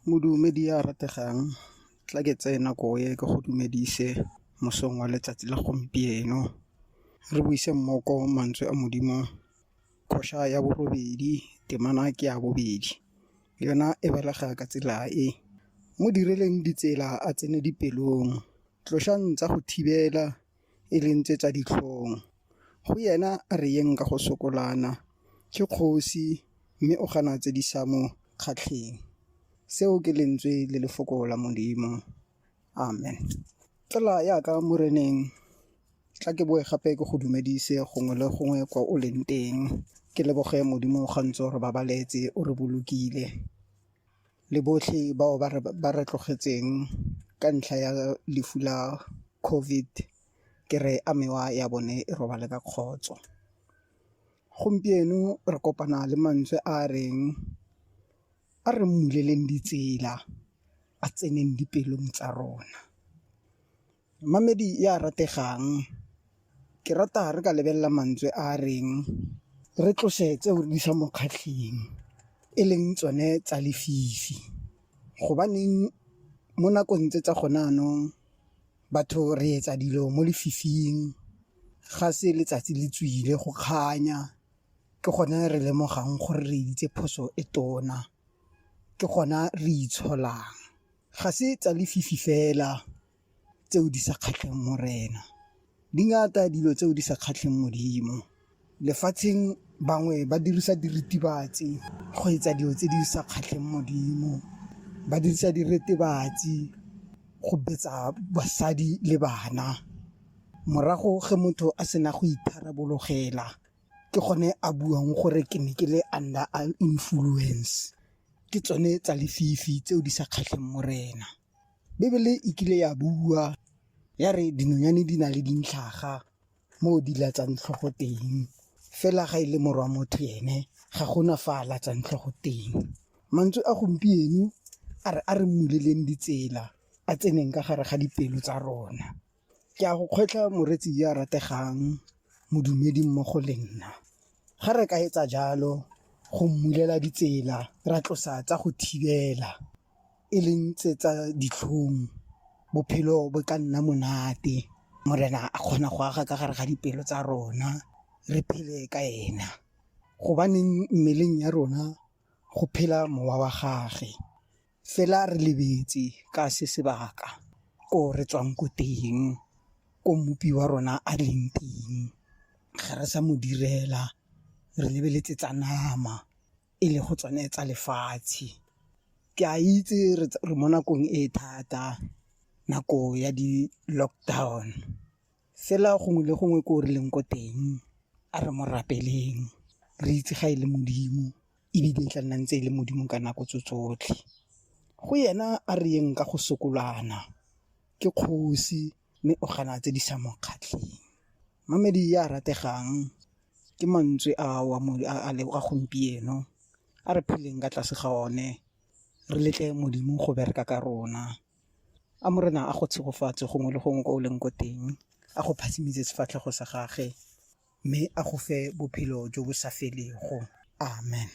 Modumedi ya rategang tla ke tseye nako e ke go dumedise mosong wa letsatsi la gompieno, re buise mmogo mantswe a Modimo koša ya borobedi temana ke ya bobedi yona e balega ka tsela e, mo direleng ditsela a tsene dipelong, tlošang tsa go thibela e leng tse tsa ditlhong, go yena a re yeng ka go sokolana, ke kgosi mme o gana tse di sa mo kgatlheng. Seo ke lentswe le lefoko la Modimo, amen. Tsala yaka moreneng tla ke boe gape ke go dumedise gongwe le gongwe kwa o leng teng, ke leboge Modimo ga ntse o re babaletse o re bolokile le botlhe bao ba re tlogetseng ka ntlha ya lefu la COVID ke re a mewa ya bone e robale ka kgotso. Gompieno re kopana le mantswe a reng a re mmuleleng ditsela a tseneng dipelong tsa rona. Mamedi ya rategang ke rata re ka lebelela mantswe a reng re tlose tseo di sa mo kgatlheng e leng tsone tsa lefifi, gobaneng mo nakong tse tsa gone jaanong batho re etsa dilo mo lefifing ga se letsatsi le tswile go kganya ke gone re lemogang gore re editse phoso e tona, ke gona re itsholang. Ga se tsa lefifi fela tseo di sa kgatlheng Morena, dingata dilo tseo di sa kgatlheng Modimo. Lefatsheng bangwe ba dirisa diritibatsi go etsa dilo tse di sa kgatlheng Modimo, ba dirisa diritibatsi go betsa basadi le bana. Morago ge motho a sena go itharabologela ke gone a buang gore ke ne ke le under influence, ke tsone tsa lefifi tseo di sa kgatlheng Morena. Bebele e kile ya bua ya re dinonyane di na le dintlhaga mo di latsang tlhogo teng, fela ga e le morwa motho ene ga gona fa a latsang tlhogo teng. Mantswe a gompieno a re a re mmuleleng ditsela a tseneng ka gare ga dipelo tsa rona. Ke a go kgwetlha moreetsi ya rategang modumedi mmogo le nna, ga re ka etsa jalo go mmulela ditsela ra tlosa tsa go thibela e leng tse tsa ditlhong, bophelo bo ka nna monate, Morena a kgona go aga ka gare ga dipelo tsa rona re phele ka ena, gobaneng mmeleng ya rona go phela mowa wa gage. Fela re lebetse ka se sebaka ko re tswang ko teng, ko mmopi wa rona a leng teng, ga re sa mo direla re lebeletse tsa nama e le go tsone tsa lefatshe. Ke a itse re mo nakong e thata nako ya di-lockdown, fela gongwe le gongwe ko re leng ko teng a re mo rapeleng re itse ga e le Modimo ebile e tla nna ntse e le Modimo ka nako tse tsotlhe. Go yena a re yeng ka go sokolana ke kgosi mme o gana tse di sa mo kgatlheng. Mamedi ya rategang ke mantswe ao a gompieno a re pheleng ka tlase ga one re letle Modimo go bereka ka rona. A Morena a go tshegofatse gongwe le gongwe ko o leng ko teng, a go phatsimise sefatlhego sa gage mme a go fe bophelo jo bo sa felego, amen.